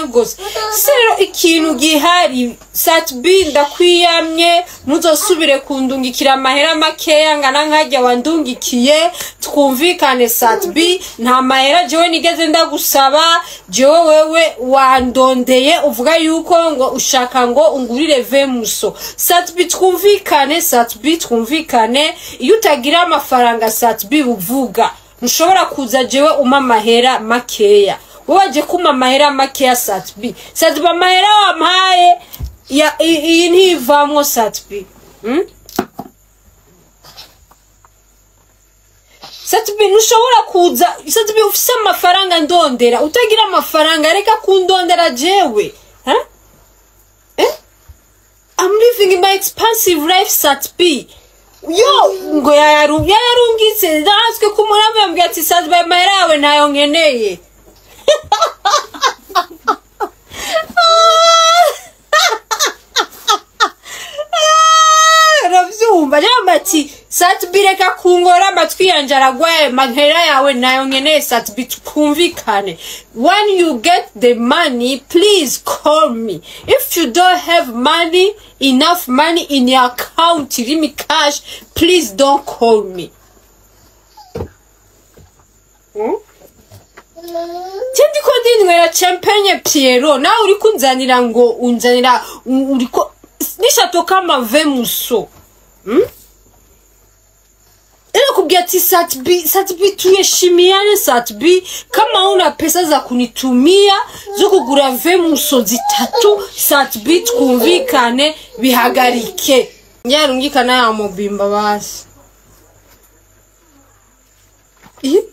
Gose se rero ikintu gihari, Sat-B, ndakwiyamye, ntuzosubire kundungikira amahera makeya ngana nkajya wandungikiye. Twumvikane, Sat-B, nta mahera jewe nigeze ndagusaba. Jewe wewe wandondeye uvuga yuko ngo ushaka ngo ungurire vemuso. Sat-B, twumvikane. Sat-B, twumvikane, iyo utagira amafaranga, Sat-B, uvuga ntushobora kuza jewe umpa amahera makeya. Wowe waje kumpa amahera makeya, Sat-B. Sat-B, amahera wampaye iyi ntivamwo, Sat-B. Sat-B, ntushobora kuza, Sat-B, ufise amafaranga ndondera. Utagira amafaranga, reka kundondera jewe, huh? Eh? I'm living my expensive life, Sat-B. Yo ngo yayarungitse natwe ku murambi, yambwiye ati: "Sat-B, amahera yawe ntayo nkeneye." Uravyumva rero, ati: "Sat-B, reka kungora, amatwi yanje aragwaye, amahera yawe nayo nkeneye." Sat-B, twumvikane, when you get the money, please call me. If you don't have money, enough money in your account, Lumicash, please don't call me, Je ndiko ndinywera champagne Piero, nawe uri kunzanira ngo unzanira uriko nishatoka amave muso, Kubwira ati: "Sat-B, Sat-B, tuheshimiane. Sat-B, kama una pesa za kunitumia zo kugura vemuso zitatu, Sat-B, twumvikane, bihagarike." Yarungikana ya mubimba basi. Eh?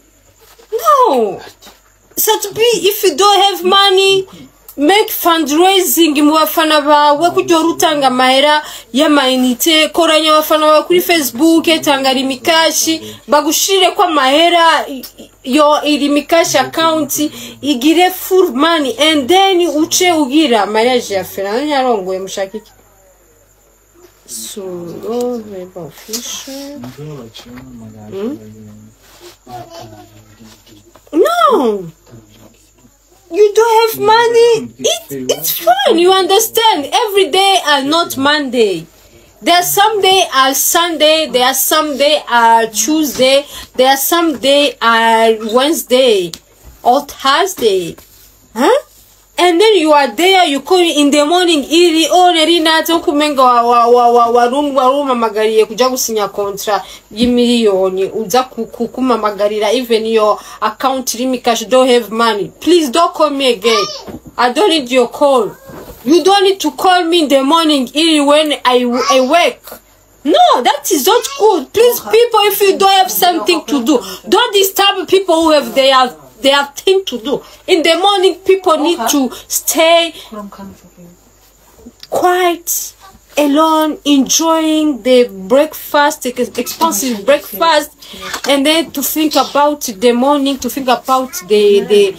No, Sat-B, if you don't have money, make fundraising mu bafana bawe kujya utanga amahera y'amayinite. Koranya abafana bawe kuri Facebook, tanga Lumicash, bagushirire ko amahera yo Lumicash account igire full money, and then uce ugira mariage ya Fernando yarongoye. Mushaka iki? Solo Web Official. No, you don't have money, it's fine. You understand, every day are not Monday. There are some day are Sunday, there are some day are Tuesday, there are some day are Wednesday or Thursday, huh? And then you are there, you call in the morning iri oh nari natse kumenga wa warumamagariye kuja gusinya contrat y'imiliyoni, uza kumamagarira even your account Lumicash don't have money. Please don't call me again. I don't need your call. You don't need to call me in the morning early when I wake. No, that is not good. Please, people, if you don't have something to do, don't disturb people who have their thing to do. In the morning, people need to stay quiet, alone, enjoying the breakfast, the expensive breakfast, and then to think about the morning, to think about the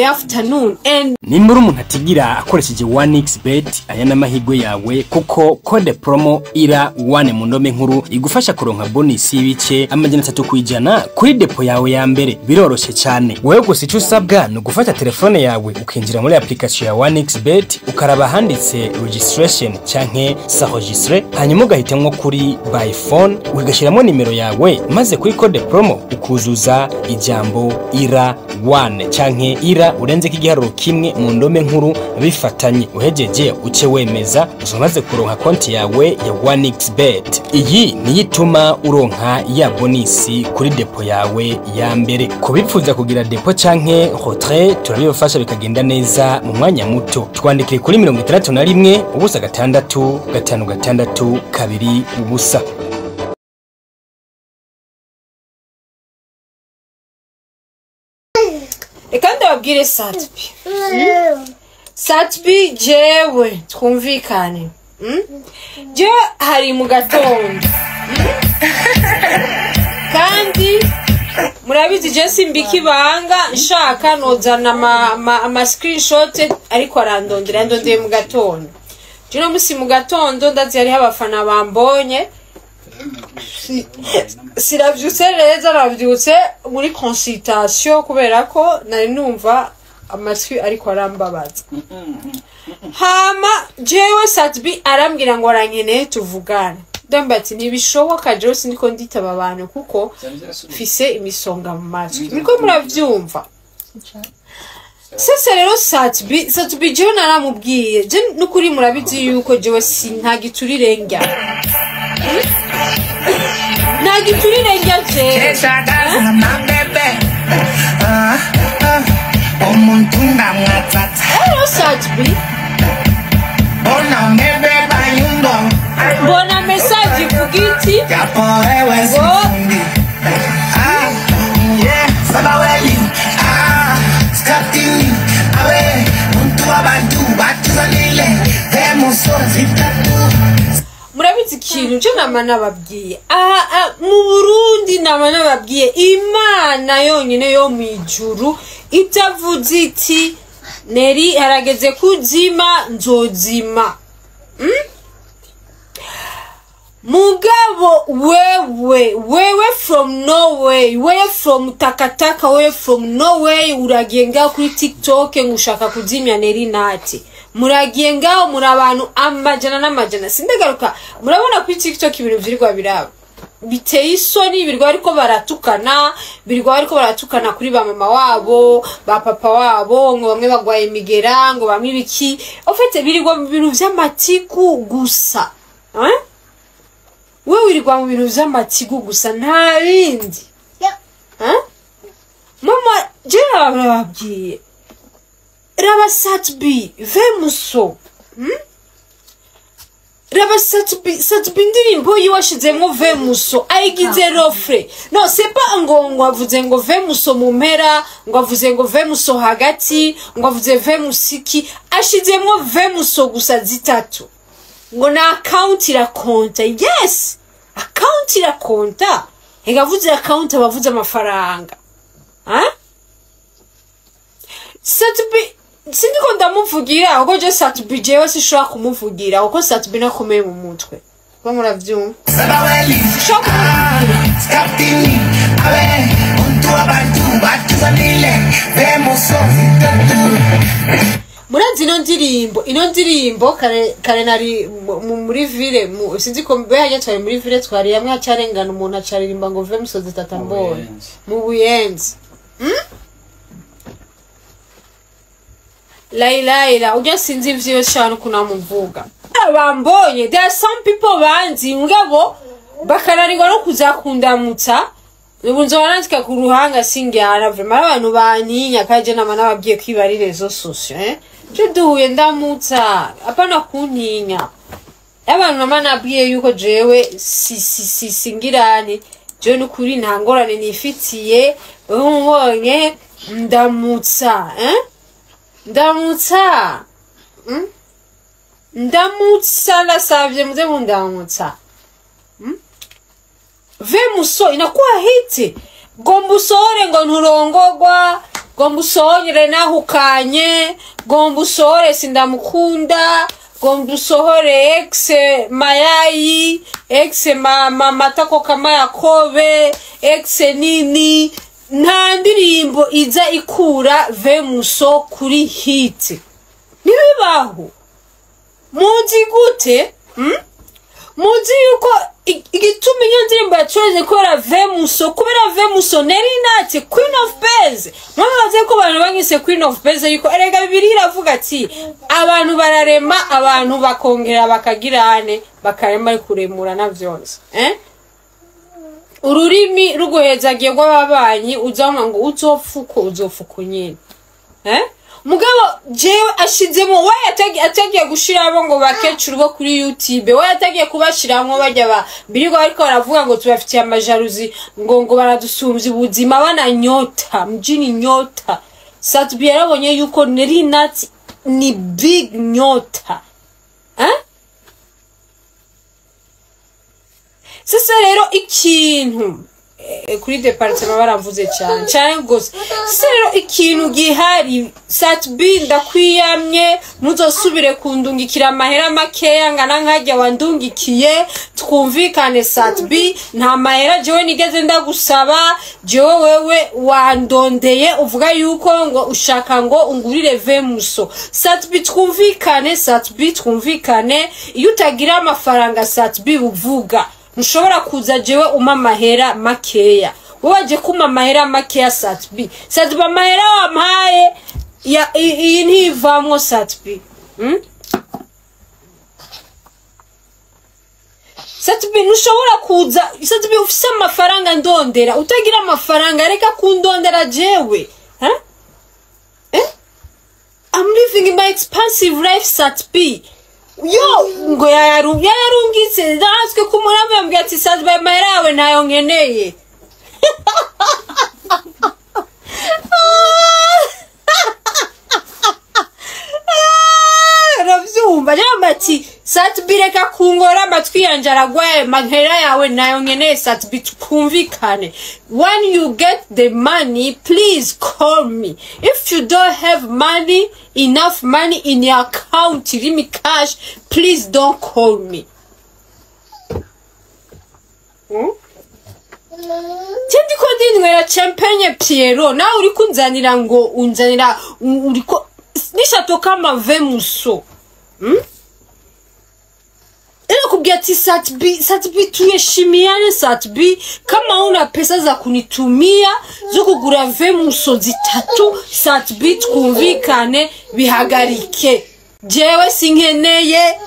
afternoon, and Nimba uri umuntu atigira akoresheje 1xBet, aya n'amahirwe yawe, kuko code promo ira 1 mu ndome nkuru igufasha kuronka bonus y'ibice 300% kuri dépôt yawe ya mbere. Biroroshe cyane, wewe gusa icyo usabwa ni ugufata telefone yawe, ukinjira muri application ya 1xBet, ukaraba ahanditse registration canke s'enregistrer, hanyuma ugahitamwo kuri by phone, ugashyiramo nimero yawe, maze kuri code promo ukuzuza ijambo ira 1 canke ira urenzeko igiharuro kimwe mu ndome nkuru bifatanye. Uhejeje uce wemeza, umaze kuronka konti yawe ya 1xBet. Iyi niyo ituma uronka ya bonus kuri dépôt yawe ya mbere. Kubipfuza kugira dépôt canke retrait, turabibafasha bikagenda neza mu mwanya muto. Twandikire kuri 61 0 6 5 6 2 0. Reka ndababwire, Sat-B, Sat-B, jewe twumvikane, Jewe hari mu gatondo, Kandi murabizi je simbika ibanga, nshaka nozana ama screenshot, ariko arandondera, yandondeye mu gatondo. Je no musi mu gatondo ndazi hariho abafana bambonye. Siravyutse neza, navyutse muri consultation kubera ko nari numva Amatwi ariko arambabaza. Hama jewe Sat-B arambwira ngo arankeneye tuvugane. Ndamba ati ntibishoboka, jewe siniko nditaba abantu kuko mfise imisonga mu matwi. Muriko muravyumva? Sasa rero Sat-B jewe naramubwiye, je nukuri murabizi yuko jewe si nta giturire ndya, nta giturire ndya jewe. Ah, ah, umuntu ngamwathatha. Rero Sat-B Bona ungebeba nyundo. Mbona message ivuga iti Yapo wewe sifundi. Ah, yeah, sabaweli. Ah, skatini. Awe, muntu wabantu batuzanile. Vemusozi tatu. Murabizi ikintu cyo nama nababwiye aha mu Burundi, nama nababwiye, Imana yonyine yo mu ijuru itavuze iti neri harageze kuzima, nzozima. Mugabo wewe from Norway, wewe from takataka, wewe from Norway, uragiye ngaho kuri TikTok ngo ushaka kuzimya Nelly Nat. Muragiye ngaho muri abantu amajana n'amajana, sindagaruka. Murabona kuri TikTok ibintu vyirirwa biraba biteye isoni, birirwa ariko baratukana, birirwa ariko baratukana kuri ba mama wabo, ba papa wabo, ngo bamwe bagwaye imigera, ngo bamwe ibiki. En fait birirwa mu bintu vy'amatiku gusa, hein? Wewe wirirwa mu bintu vy'amatiku gusa, nta bindi, hein? Mama, je nababwiye, raba Sat-B vemuso, Raba Sat-B, Sat-B indirimbo yiwe ashizemwo vemuso, ayigize refrain. Non, c'est pas ngo avuze ngo vemuso mu mpera, ngo avuze ngo vemuso hagati, ngo avuze vemusiki, ashizemwo vemuso gusa zitatu. Ngo na account irakonta. Yes, account irakonta. Ega avuze account abavuze amafaranga, hein? Sat-B sindiko ndamuvugira kuko je Sat-B jewe sishobora kumuvugira kuko Sat-B nakomeye mu mutwe, ko muravyumva. Sabaweli. Sishobora kumuvugira. Ah, skatini. Awe, muntu wabantu batuzanile. Vemusozi tatu. Murazi ino ndirimbo kare kare nari muri ville, sinzi ko mbe hajya twari muri ville, twari hamwe, hacarengana umuntu acaririmba ngo ve musozi tata mbonye mu Buyenzi. Laila ujya sinzi ivyiwe cyane ukuntu amuvuga. Bambonye, there are some people banzi ngabo bakananirwa no kuza kundamutsa. Ubu nzoba nandika ku ruhanga singyana. Vraiment abantu bantinya, kandi je nama nababwiye ko ari réseaux sociaux, eh? Je duhuye ndamutsa, apana kuntinya. Abantu nama nabwiye yuko jewe si si si singirane, jewe nukuri nta ngorane nifitiye. Wewe ndamutsa, eh? Ndamutsa, Ndamutsa, ndasavye muze mundamutsa. Vemuso inakuwa hit. Gomba usohore ngo nturongogwa, gomba usohore nahukanye, gomba usohore sindamukunda, gomba usohore ex mayayi, ex matako kama yakobe, ex nini. Nta ndirimbo iza ikura vemuso kuri hit, ntibibaho. Muzi gute, Muzi yuko igituma iyo ndirimbo yacoze kubera vemuso, kubera vemuso Nelly Nat, Queen of Base. Mwabaze ko abantu banyise Queen of Base, yuko erega Bibiliya iravuga ati abantu bararema, abantu bakongera bakagirane, bakarema kuremura na vyose, eh? Ururimi ruguhezagiye rw'ababanyi uzamwa ngo uzopfuko uzopfuko nyene, eh? Mugabo jewe ashizemo we atagiye gushiramo ngo bakecuru bo kuri YouTube, we atagiye kubashiramwo bajya ba birirwa ariko baravuga ngo tubafitiye amajaruzi, ngo baradusumvya ubuzima, bana nyota mjini nyota. Sat-B yarabonye yuko Nelly Nat ni big nyota, eh? Sasa rero ikintu Kuri département baravuze cyane cyane gose. Se rero ikintu gihari, Sat-B, ndakwiyamye, ntuzosubire kundungikira amahera makeya ngana nkajya wandungikiye. Twumvikane, Sat-B, nta mahera jewe nigeze ndagusaba. Jewe wewe wandondeye uvuga yuko ngo ushaka ngo ungurire vemuso. Sat-B, twumvikane. Sat-B, twumvikane. Iyo utagira amafaranga, Sat-B, uvuga, ntushobora kuza jewe umpa amahera makeya. Wowe waje kumpa amahera makeya, Sat-B. Sat-B, amahera wampaye iyi ntivamwo, Sat-B. Sat-B, ntushobora kuza, Sat-B, ufise amafaranga ndondera. Utagira amafaranga, reka kundondera jewe. Huh? Eh? I'm living my expensive life, Sat-B. Yo ngo yayarungitse natwe ku murama, yambwiye ati: "Sat-B, amahera yawe ntayo nkeneye." Uravyumva rero, ati: "Sat-B, reka kungora, amatwi yanje aragwaye, amahera yawe nayo nkeneye." Sat-B, twumvikane. When you get the money, please call me. If you don't have money, enough money in your account, irimi cash, please don't call me. Ndiko ndinywera champagne Piero, nawe uri kunzanira ngo unzanira uriko nishatoka amave muso. Kubwira ati: "Sat-B, Sat-B, tuheshimiane. Sat-B, kama una pesa za kunitumia zo kugura vemuso zitatu, Sat-B, twumvikane, bihagarike. Jewe sinkeneye,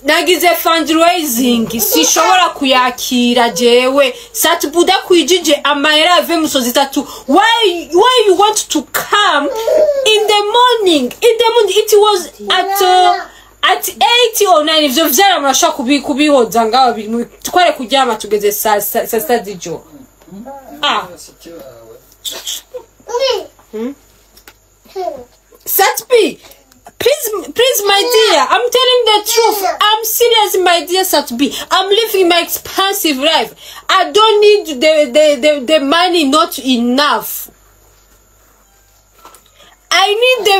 nagize fundraising, sishobora kuyakira jewe." Sat-B, udakwijije amahera ya vemuso zitatu, why you want to come in the morning? In the morning, it was at 8 or 9. Ivyo vyara murashobora kubihoza ngaho tware kuryama tugeze saa sita z'ijoro. Ah, Sat-B, please, please, my dear, I'm telling the truth. I'm serious, my dear Sat-B. I'm living my expensive life. I don't need the money, not enough. I need the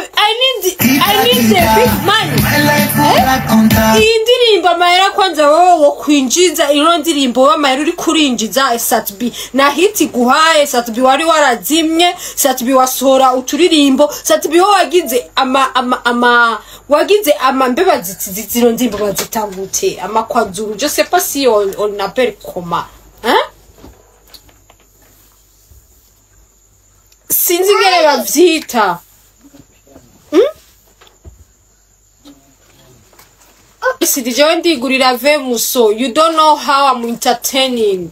big money. My life like on top. Iyi ndirimbo, amahera kwanza wowe wo kwinjiza ino ndirimbo, w'amahera uri kurinjiza, Sat-B, na hit guhaye. Sat-B, wari warazimye. Sat-B, wasohora uturirimbo. Sat-B, wo wagize ama wagize ama mbe baziti zino ndirimbo bazita gute? Amakwazuru, je sais pas si on appelle comment, hein? Sinzi ingene bavyita. Sidi jewe ndigurira vemuso. You don't know how I'm entertaining.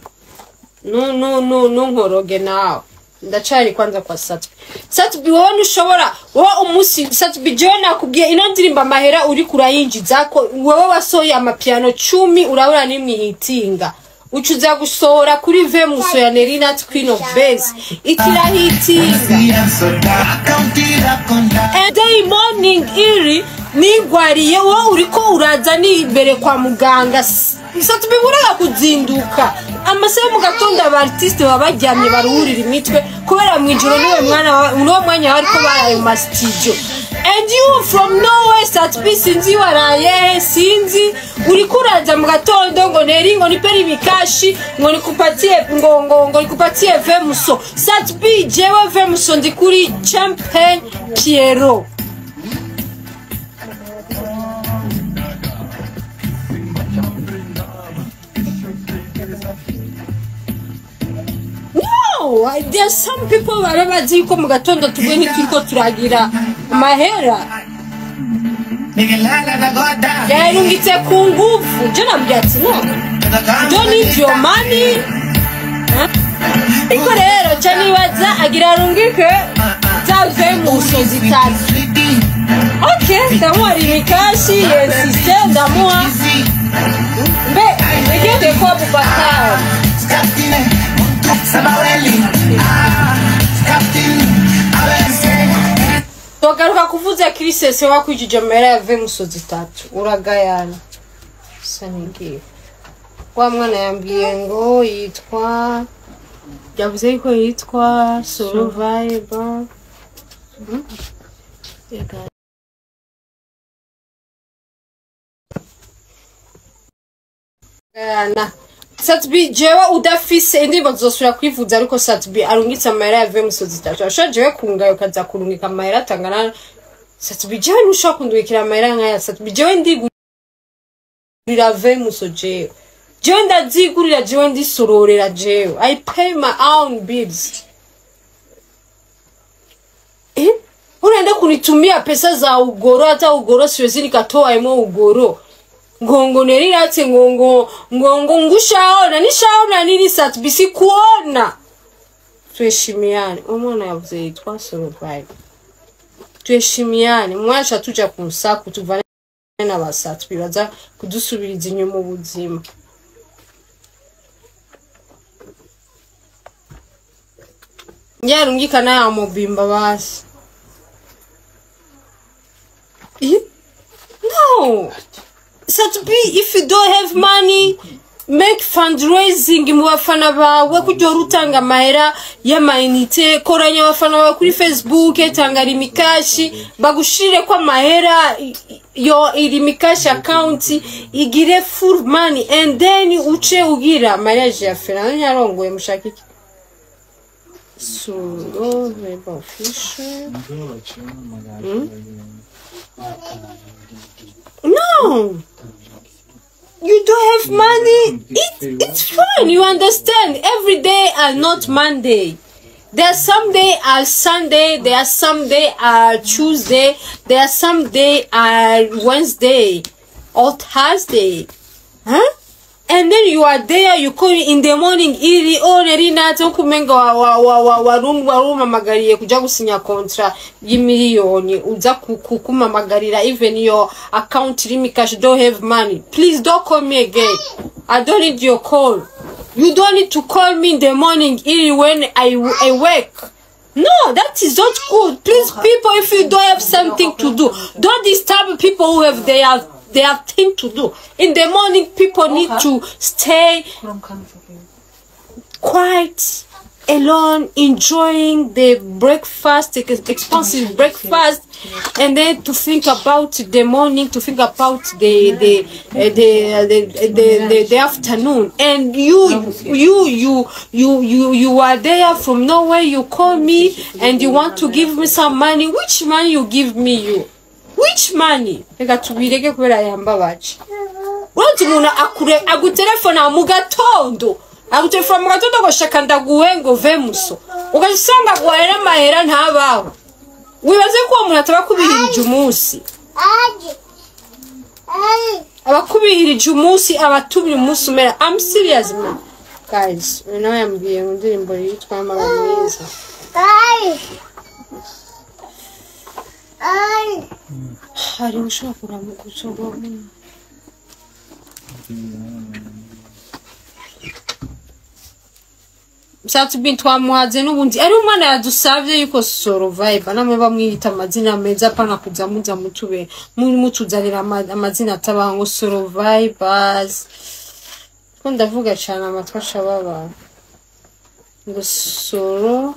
No, no, no, no, nkoroge nawe. Ndacari kwanza kwa Sat-B. Sat-B, wowe ntushobora, wowe umunsi, Sat-B, jewe nakubwiye, ino ndirimbo amahera uri kurayinjiza ko wowe wasohoye amapiano 10, urabura nimwe hitinga, ucuza gusohora kuri vemuso ya Nerina Queen of Bass, ikirahitinga. And day morning iri nigwariye, wowe uriko uraza ni imbere kwa muganga. Sat-B, buraga kuzinduka amasaha yo mu gatondo, aba artiste baba baryamye baruhurira imitwe, kubera mw'ijoro niwe mwana niwo mwanya bariko baraye mu ma studio. And you from nowhere, Sat-B, sinzi waraye, sinzi, uriko uraza mu gatondo ngo: "Neri, ngo niperi imikashi, ngo nikupatie, ngo nikupatie vemuso." Sat-B, jewe vemuso ndi kuri champagne Piero. No, there are some people baba bazi yuko mu gatondo tubwe ntituriko turagira amahera. Yarungitse ku nguvu. Je nabwira ati: "No, don't need your money." Huh? Ariko rero ca nibaza agira arungike za vemuso zitatu. Okay, ndamuha imikashi, yensiste, ndamuha mbe nigende kwa Abubakar. Togaruka kuvuza kirisese wakwijije amahera ya vemuso zitatu, uragayana sanigiye. Wa mwana yambwiye ngo yitwa Yavuze yuko yitwa Survivor. Na Sat-B, jewe udafise indirimbo zosubira kwivuza, ariko Sat-B arungitse amahera yavuye musozi itatu. Ashobora jewe kungayo kaza kurungika amahera atangana. Sat-B, jewe ntushobora kundungikira amahera nkaya. Sat-B, jewe ndigurira vemuso, jewe jewe ndazigurira, jewe ndisororera, jewe I pay my own bills. Eh? Unaenda kunitumia pesa za ugoro, hata ugoro siwezi nikatoa imo ugoro. Ngongo neriratse ngongo ngongo ngushaona nishaona nini? Sat-B, sikuona. Tuheshimiane. Umwana yavuze yitwa Survive. Tuheshimiane, mwacha tuja kunsaku, tuvane na Sat-B baza kudusubiriza inyuma ubuzima. Yarungikana ya mubimba basi. Eh? No. Sat-B, if you don't have money, make fundraising mu bafana bawe, kujya utanga amahera y'amayinite, koranya abafana bawe kuri Facebook, tanga Lumicash, bagushire ko amahera yo Lumicash account igire full money, and then uce ugira mariage ya Fernando yarongoye. Mushaka iki? Solo official. No, you don't have money. It's fine. You understand? Every day are not Monday. There are some day are Sunday. There are some day are Tuesday. There are some day are Wednesday or Thursday, huh? And then you are there. You call in the morning. Iri oh nerina kumenga wa wa wa warumamagariye kuja gusinya contrat y'imiliyoni, uza kukumamagarira even your account Lumicash don't have money. Please don't call me again. I don't need your call. You don't need to call me in the morning early when I wake. No, that is not good. Please, people, if you don't have something to do, don't disturb people who have their thing to do. In the morning, people need to stay quiet, alone, enjoying the breakfast, expensive breakfast, and then to think about the morning, to think about the afternoon. And you are there from nowhere. You call me and you want to give me some money. Which money you give me? You which money? Reka tubireke kubera yambabaje. Uranzi umuntu akure agutelefona mu gatondo, agutelefona mu gatondo ngo shaka ndaguhe ngo vemuso, ugasanga guhera amahera ntabaho. Wibaze ko uwo muntu ataba kubihirije umunsi, abakubihirije umunsi, abatumye umunsi umera. I'm serious, man. Guys, uyu nawe yambwiye mu ndirimbo yitwa Amara Mwiza. Hari ushobora kuramuka ushobora. Sat-B twamuhaze n'ubundi ari umwana yadusavye yuko Survive, namwe bamwita amazina meza, apana kuza muza mutube mutuzanira amazina atabaho ngo Survivors. Ko ndavuga cyane amatwi ashababa ngo soro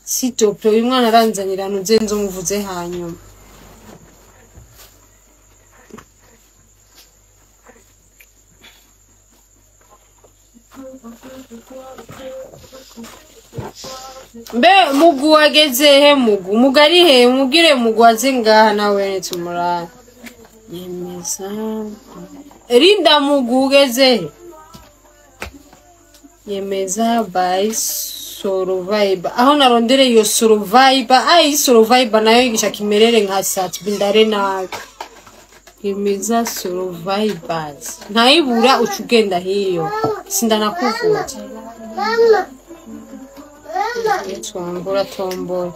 sitoplo. Uyu mwana aranzanira nuze nzomuvuze hanyuma. Mbe mugu wageze he? Mugu mugari he? Mugire mugu aze ngaha nawe tumurara yemeza. Rinda mugu ugeze he? Yemeza by Survivor. Aho narondere iyo Survivor, ai Survivor nayo yigisha kimerere nka Sat-B ndare nabi. Yemeza Survivors ntayibura, uca ugenda hiyo sindanakuvuza. Tombora tombora.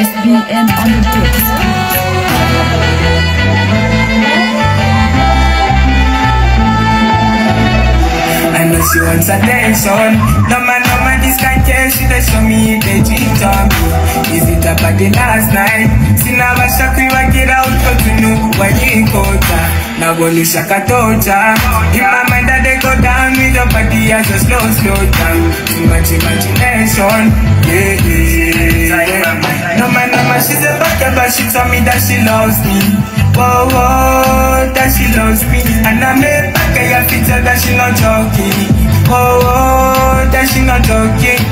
SBN on the beat. I know she wants attention. No man, no man, this can't care. She does show me the cheat on me. Is it about the last night? Sinabasha kwibagira utwo tuntu. Wajikota nabona ushaka tocha. In my mind that they go down with your body as a slow, slow down. Too much imagination, yeah, yeah. No man, no man, she's a bucket, but she told me that she loves me. Whoa, whoa, that she loves me. And I made back at your feature that she not joking. Whoa, whoa, that she not joking.